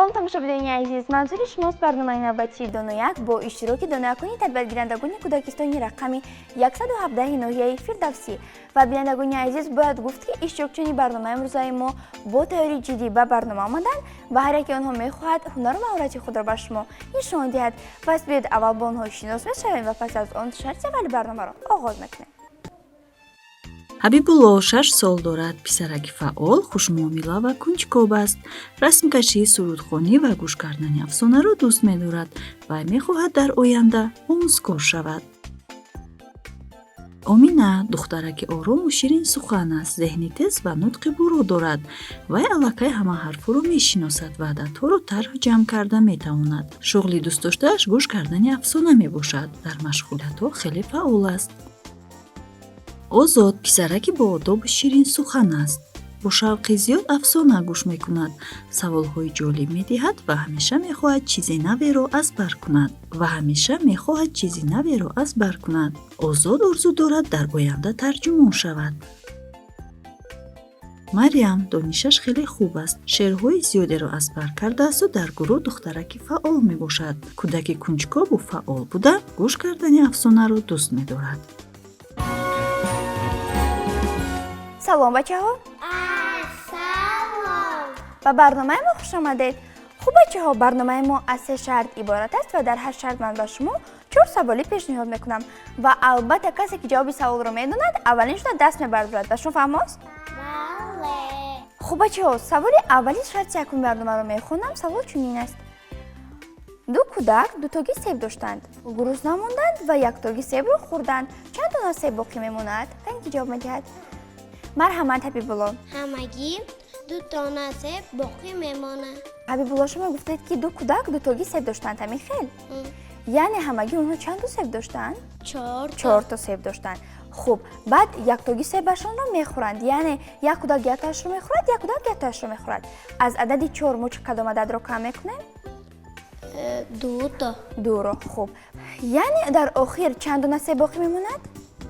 Салом, тамошобинони азиз! Манзури шумост барномаи навбатии Донояк бо иштироки доноякони тарбиятгирандагони кӯдакистони рақами 117 ноҳияи Фирдавсӣ. Ва, бинандагони азиз, бояд гуфт, ки иштирокчиёни барномаи имрӯзаи мо бо тайёрии ҷиддӣ ба барнома омаданд ва ҳар яке онҳо мехоҳад ҳунару маҳорати худро ба шумо нишон диҳад. Пас биёед, аввал бо онҳо шинос мешавем ва пас аз он шарти аввали барномаро оғоз мекунем. Ҳабибулло 6 сол дорад. Писараки фаъол, хушмуомила ва кунҷков аст. Расмкашӣ, сурудхонӣ ва гӯш кардани афсонаро дӯст медорад. Вай мехоҳад дар оянда омӯзгор шавад. Омина духтараки орому ширинсухан аст. Зеҳни тез ва нутқи бурро дорад. Вай аллакай ҳама ҳарфҳоро мешиносад ва ададҳоро тарҳ ҷамъ карда метавонад. Шуғли дӯстдоштааш гӯш кардани афсона мебошад. Дар машғулиятҳо хеле фаъол аст. Озод писараки боодобу ширинсухан аст. Бо шавқи зиёд афсона гӯш мекунад, саволҳои ҷолиб медиҳад ва ҳамеша мехоҳад чизи наверо аз бар кунад ва ҳамеша мехоҳад чизи наверо аз бар кунад. Озод орзу дорад дар оянда тарҷумон шавад. Марьям донишаш хеле хуб аст. Шеърҳои зиёдеро аз бар кардаасту дар гурӯҳ духтараки фаъол мебошад. Кӯдаки кунҷкову фаъол буда, гӯш кардани афсонаро дӯст медорад. Салом, бачаҳо! Ассалом! Ба барномаи мо хуш омадед. Хуб, бачаҳо, барномаи мо аз се шарт иборат аст ва дар ҳар шарт ман ба шумо чор саволӣ пешниҳод мекунам ва албатта, касе ки ҷавоби саволро медонад, аввалин шуда даст мебардорад. Ба шумо фаҳмост? Бале. Хуб, бачаҳо, саволи аввали шарти якуми барномаро мехонам. Савол чунин аст: ду кӯдак дутоги себ доштанд, гурусна монданд ва яктоги себро хӯрданд. Чанд дона себ боқӣ мемонад? Кане ки ҷавоб медиҳад? Марҳамат, Ҳабибулло. Ҳамагӣ ду дона себ боқӣ мемонад. Ҳабибулло, шумо гуфтед, ки ду кӯдак дутоги себ доштанд, ҳамин хел? Яъне ҳамагӣ онҳо чандто себ доштанд? Чор. Чорто себ доштанд. Хуб, баъд яктоги себашонро мехӯранд, яъне як кӯдак яктоашро мехӯрад, як кӯдак яктоашро мехӯрад. Аз адади чор мо чӣ кадом ададро кам мекунем? Дуто. Дуро. Хуб, яъне дар охир чанд дона себ боқӣ мемонад?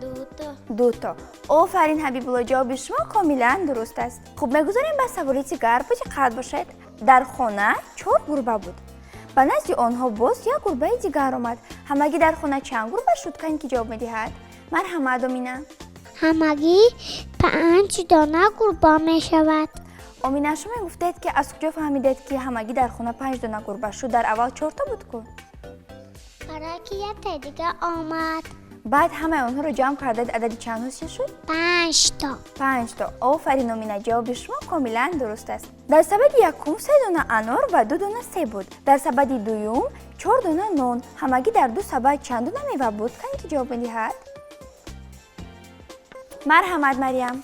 Дуто. Дуто. Офарин, Ҳабибулло, ҷавоби шумо комилан дуруст аст. Хуб, мегузорем ба саволи дигар. Бодиққат бошед. Дар хона чор гурба буд. Ба назди онҳо боз як гурбаи дигар омад. Ҳамагӣ дар хона чанд гурба шуд? Кане ки ҷавоб медиҳад? Марҳамат, Омина. Ҳамагӣ панҷ дона гурба мешавад. Омина, шумо гуфтед, ки аз куҷо фаҳмидед, ки ҳамагӣ дар хона панҷ дона гурба шуд? Дар аввал чорто буд ку? Барои ки якта дига омад. Баъд ҳамаи онҳоро ҷамъ кардед, адади чанд ҳосил шуд? Панҷто. Панҷто. Офарин, Омина, ҷавоби шумо комилан дуруст аст. Дар сабади якум се дона анор ва ду дона себ буд. Дар сабади дуюм чор дона нон. Ҳамагӣ дар ду сабад чанд дона мева буд? Кане ки ҷавоб медиҳад? Марҳамат, Марьям.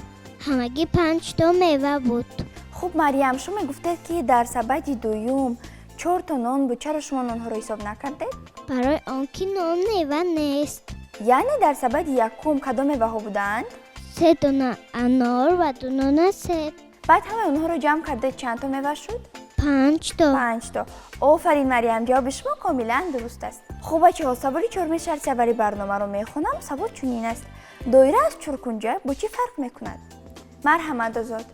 Ҳамагӣ панҷто мева буд. Хуб, Марьям, шумо мегуфтед, ки дар сабади дуюм чорто нон буд. Чаро шумо нонҳоро ҳисоб накардед? Барои он ки нон мева нест. Яъне дар сабади якум кадом меваҳо буданд? Се дона анор ва ду дона себ. Баъд ҳамаи онҳоро ҷамъ кардед, чандто мева шуд? Панҷто. Панҷто. Офарин, Марьям, ҷавоби шумо комилан дуруст аст. Хуб, бачаҳо, саволи чоруми шарти аввали барномаро мехонам. Савол чунин аст: доира аз чоркунҷа бо чӣ фарқ мекунад? Марҳамат, Озод.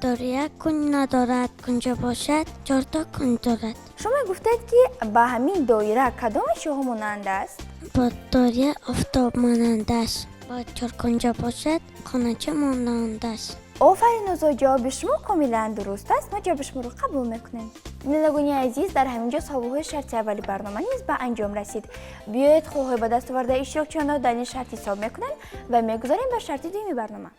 Доира кунҷ надорад, кунҷа бошад, чорто кунҷ дорад. Шумо гуфтед, ки ба ҳамин доира кадом ашёҳо монанд аст? Бо доира офтоб монанд аст, бо чоркунҷа бошад, хонача монанд аст. Офарин, Озод, ҷавоби шумо комилан дуруст аст. Мо ҷавоби шуморо қабул мекунем. Бинандагони азиз, дар ҳамин ҷо саволҳои шарти аввали барнома низ ба анҷом расид. Биёед, холҳои ба даст овардаи иштирокчиёнро дар ин шарт ҳисоб мекунем ва мегузарем ба шарти дуюми барнома.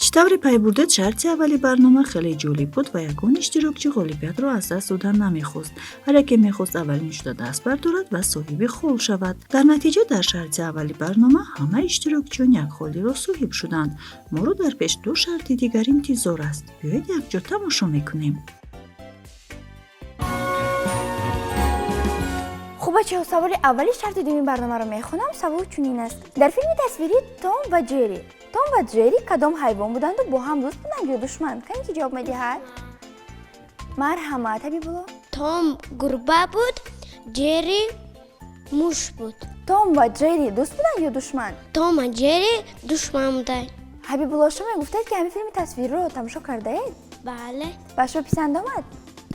Чӣ тавре пай бурдед, шарти аввали барнома хеле ҷолиб буд ва ягон иштирокчӣ ғолибиятро аз даст додан намехост. Ҳар яке мехост аввалин шуда даст бардорад ва соҳиби хол шавад. Дар натиҷа, дар шарти аввали барнома ҳама иштирокчиён як холиро соҳиб шуданд. Моро дар пеш ду шарти дигар интизор аст. Биёед, якҷо тамошо мекунем. Хуб, бачаҳо, саволи аввали шарти дуюми барномаро мехонам. Савол чунин аст: дар филми тасвирии Том ва Ҷерри, Том ва Ҷерри кадом ҳайвон буданду бо ҳам дӯст буданд ё душман? Кане ки ҷавоб медиҳад? Марҳамат, Ҳабибулло. Том гурба буд, Ҷерри муш буд. Том ва Ҷерри дӯст буданд ё душман? Том ва Ҷерри душман буданд. Ҳабибулло, шумо мегуфтед, ки ҳамин филми тасвириро тамошо кардаед? Бале. Ба шумо писанд омад?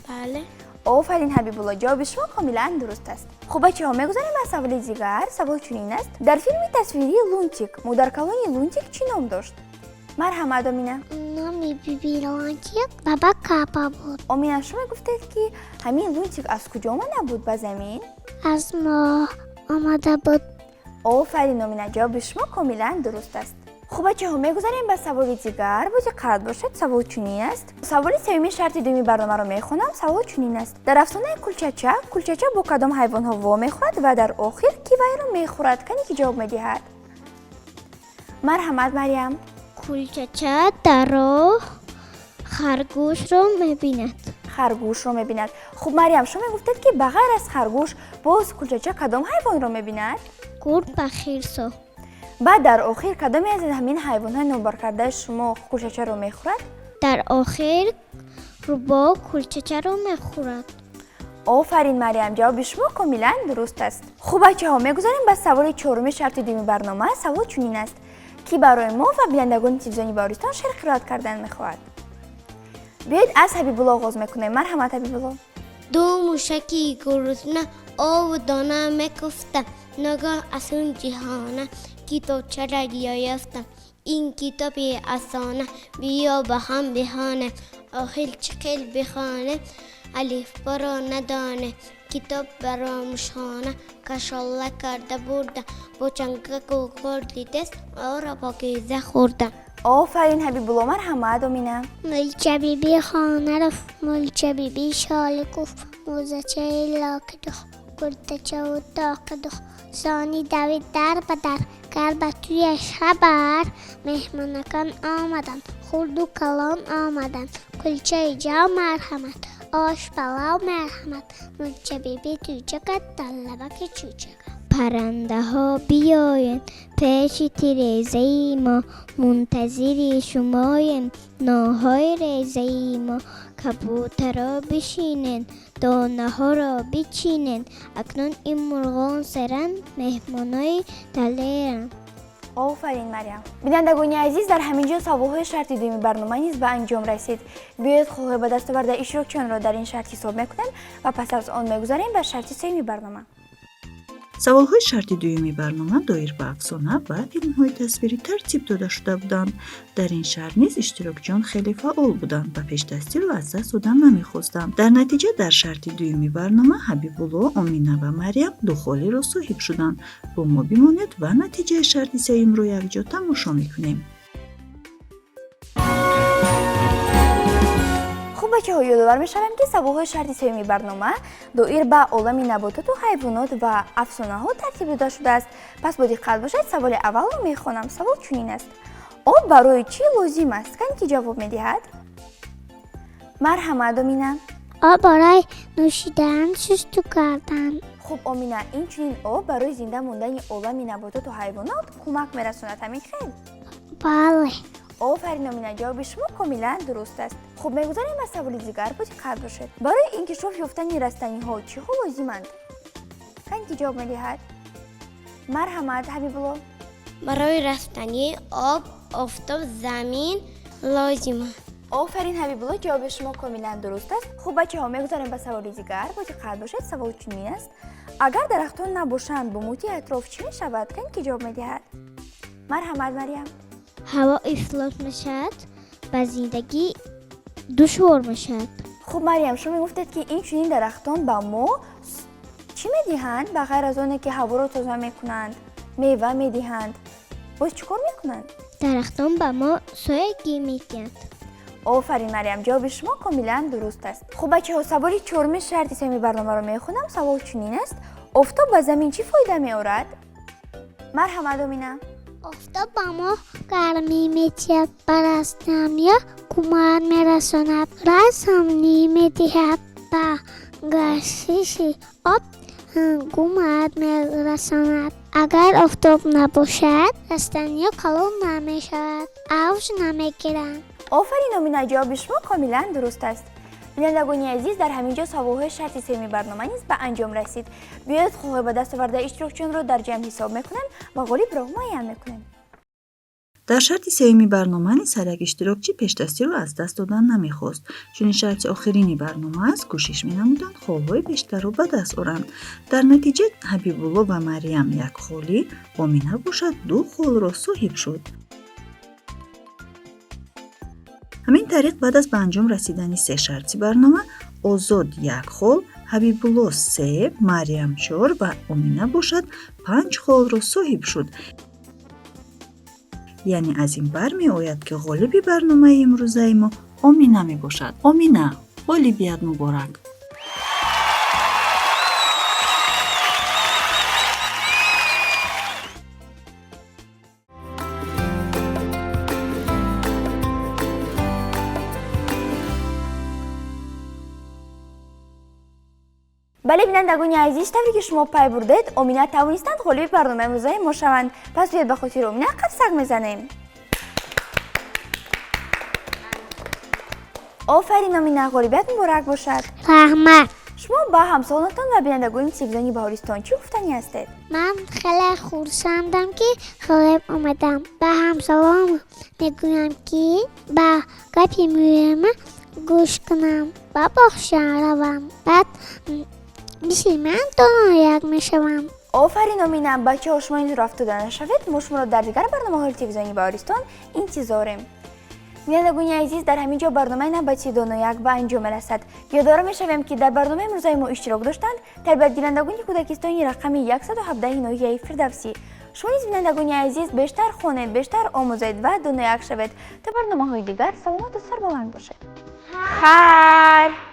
Бале. Офарин, Ҳабибулло, ҷавоби шумо комилан дуруст аст. Хуб, бачаҳо, мегузарем ба саволи дигар. Савол чунин аст: дар филми тасвирии «Лунтик» модаркалони Лунтик чӣ ном дошт? Марҳамат, Омина. Номи биби Лунтик Баба Капа буд. Омина, шумо гуфтед, ки ҳамин Лунтик аз куҷо омада буд ба замин? Аз моҳ омада буд. Офарин, Омина, ҷавоби шумо комилан дуруст аст. Хуб, бачаҳо, мегузарем ба саволи дигар. Бо диққат бошед, савол чунин аст. Саволи сеюми шарти дуюми барномаро мехонам. Савол чунин аст: дар афсонаи «Кулчача» Кулчача бо кадом ҳайвонҳо вомехӯрад ва дар охир кӣ вайро мехӯрад? Кане, ки ҷавоб медиҳад? Марҳамат, Марьям. Кулчача дар роҳ харгӯшро мебинад. Харгӯшро мебинад. Хуб, Марьям, шумо мегуфтед, ки ба ғайр аз харгӯш боз Кулчача кадом ҳайвонро мебинад? Гург ва хирсо. Баъд дар охир кадоме аз ҳамин ҳайвонҳои номбаркардаи шумо Кулчачаро мехӯрад? Дар охир рӯбоҳ Кулчачаро мехӯрад. Офарин, Марьям, ҷавоби шумо комилан дуруст аст. Хуб, бачаҳо, мегузарем ба саволи чоруми шарти дуюми барнома. Савол чунин аст: кӣ барои мо ва бинандагони телевизиони Баҳористон шеър қироат кардан мехоҳад? Биёед, аз Ҳабибулло оғоз мекунем. Марҳамат, Ҳабибулло. Ду мушаки гурусна ову дона мекуфтам, ногоҳ аз он ҷиҳона китобчара ёфтам. Ин китоби асона, биё ба ҳам бихонем. Охир чӣ хел бихонем, алифборо надонем? Китоб баро мушхона кашола карда бурдам, бо чангаку корди тез ора покиза хӯрдам. Офарин, Ҳабибулло. Марҳамат, Омина. Мулча биби хона рафт, Мулча биби шоли куфт, мӯзачаи локи духт, куртачаву тоқи духт. Сони давид дар ба дар, кар ба туяш хабар: меҳмонакон омаданд, хурду калон омаданд. Кулчаи ҷав марҳамат, ош палав марҳамат. Мулча биби тӯйча кард, таллабаки чӯча кард. Паррандаҳо, биёед пеши тирезаи мо, мунтазири шумоем нонҳои резаи мо. Кабутаро, бишинед, донаҳоро бичинед. Акнун ин мурғон серанд, меҳмонои далеранд. Офарин, Марьям. Бинандагони азиз, дар ҳамин ҷо саволҳои шарти дуюми барнома низ ба анҷом расид. Биёед, холҳои ба даст овардаи иштирокчиёнро дар ин шарт ҳисоб мекунем ва пас аз он мегузарем ба шарти сеюми барнома. Саволҳои шарти дуюми барнома доир ба афсона ва филмҳои тасвирӣ тартиб дода шуда буданд. Дар ин шарт низ иштирокчиён хеле фаъол буданд ва пешдастиро аз даст дода намехостанд. Дар натиҷа дар шарти дуюми барнома Ҳабибулло, Омина ва Марьям ду холиро соҳиб шуданд. Бо мо бимонед ва натиҷаи шарти сеюмро якҷо тамошо мекунем. Хуб, бачаҳо, ёдовар мешавем, ки саволҳои шарти сеюми барнома доир ба олами набототу ҳайвонот ва афсонаҳо тартиб дода шудааст. Пас бо диққат бошед, саволи аввалро мехонам. Савол чунин аст: об барои чӣ лозим аст? Кане, ки ҷавоб медиҳад? Марҳамат, Омина. Об барои нӯшидан, шусту кардан. Хуб, Омина, инчунин об барои зинда мондани олами набототу ҳайвонот кӯмак мерасонад, ҳамин хел? Бале. Офарин, Омина, ҷавоби шумо комилан дуруст аст. Хуб, мегузарем ба саволи дигар. Бо диққат бошед: барои инкишоф ёфтани растаниҳо чиҳо лозиманд? Кане, ки ҷавоб медиҳад? Марҳамат, Ҳабибулло. Барои растанӣ об, офтоб, замин лозим. Офарин, Ҳабибулло, ҷавоби шумо комилан дуруст аст. Хуб, бачаҳо, мегузарем ба саволи дигар. Бо диққат бошед, савол чунин аст: агар дарахтон набошанд, бо муҳити атроф чӣ мешавад? Кане, ки ҷавоб медиҳад? Марҳамат, Марьям. Ҳаво ифлос мешавад, ба зиндагӣ душвор мешавад. Хуб, Марьям, шумо мегуфтед, ки ин чунин дарахтон ба мо чӣ медиҳанд, ба ғайр аз оне ки ҳаворо тоза мекунанд, мева медиҳанд, боз чӣ кор мекунанд? Дарахтон ба мо соягӣ медиҳанд. Офарин, Марьям, ҷавоби шумо комилан дуруст аст. Хуб, бачаҳо, саволи чоруми шарти сеюми барномаро мехонам. Савол чунин аст: офтоб ба замин чӣ фоида меорад? Марҳамат, Омина. Офтоб ба мо гармӣ медиҳад, ба растаниҳо кӯмак мерасонад, расонӣ медиҳад, ба гардиши об кӯмак мерасонад. Агар офтоб набошад, растаниҳо калон намешавад, авҷ намегиранд. Офарин, Омина, ҷавоби шумо комилан дуруст аст. Бинандагони азиз, дар ҳамин ҷо саволҳои шарти сеюми барнома низ ба анҷом расид. Биёед, холҳои ба даст овардаи иштирокчиёнро дар ҷамъ ҳисоб мекунем ва ғолибро муайян мекунем. Дар шарти сеюми барнома низ ҳар як иштирокчӣ пешдастиро аз даст додан намехост. Чунин шарти охирини барнома аст, кӯшиш менамуданд холҳои бештарро ба даст оранд. Дар натиҷа Ҳабибулло ва Марьям як холӣ, Омина бошад, ду холро соҳиб шуд. Ҳамин тариқ, баъд аз ба анҷом расидани се шарти барнома, Озод як хол, Ҳабибулло се, Марьям чор ва Омина бошад, панҷ холро соҳиб шуд. Яъне аз ин бармеояд, ки ғолиби барномаи имрӯзаи мо Омина мебошад. Омина, ғолибият муборак! Бале, бинандагони азиз, тавре ки шумо пай бурдед, Омина тавонистанд ғолиби барномаи имрӯзаи мо шаванд. Пас биёед, ба хотири Омина қарсак мезанем. Офарин, Омина, ғолибият муборак бошад! Раҳмат. Шумо ба ҳамсолонатон ва бинандагони телевизиони Баҳористон чӣ гуфтанӣ ҳастед? Ман хеле хурсандам, ки ғолиб омадам. Ба ҳамсолон мегӯям, ки ба гапи муаллима гӯш кунам, ба боғча равам, баъд мисли ман донояк мешавам. Офарин, Омина! Бачаҳо, шумо инзур афтода нашавед, мо шуморо дар дигар барномаҳои телевизиони Баҳористон интизорем. Бинандагони азиз, дар ҳамин ҷо барномаи навбатии Донояк ба анҷом мерасад. Ёдовар мешавем, ки дар барномаи имрӯзаи мо иштирок доштанд тарбиятгирандагони кӯдакистони рақами 117 ноҳияи Фирдавсӣ. Шумо низ, бинандагони азиз, бештар хонед, бештар омӯзед ва донояк шавед. То барномаҳои дигар саломату сарбаланд бошед. Хайр!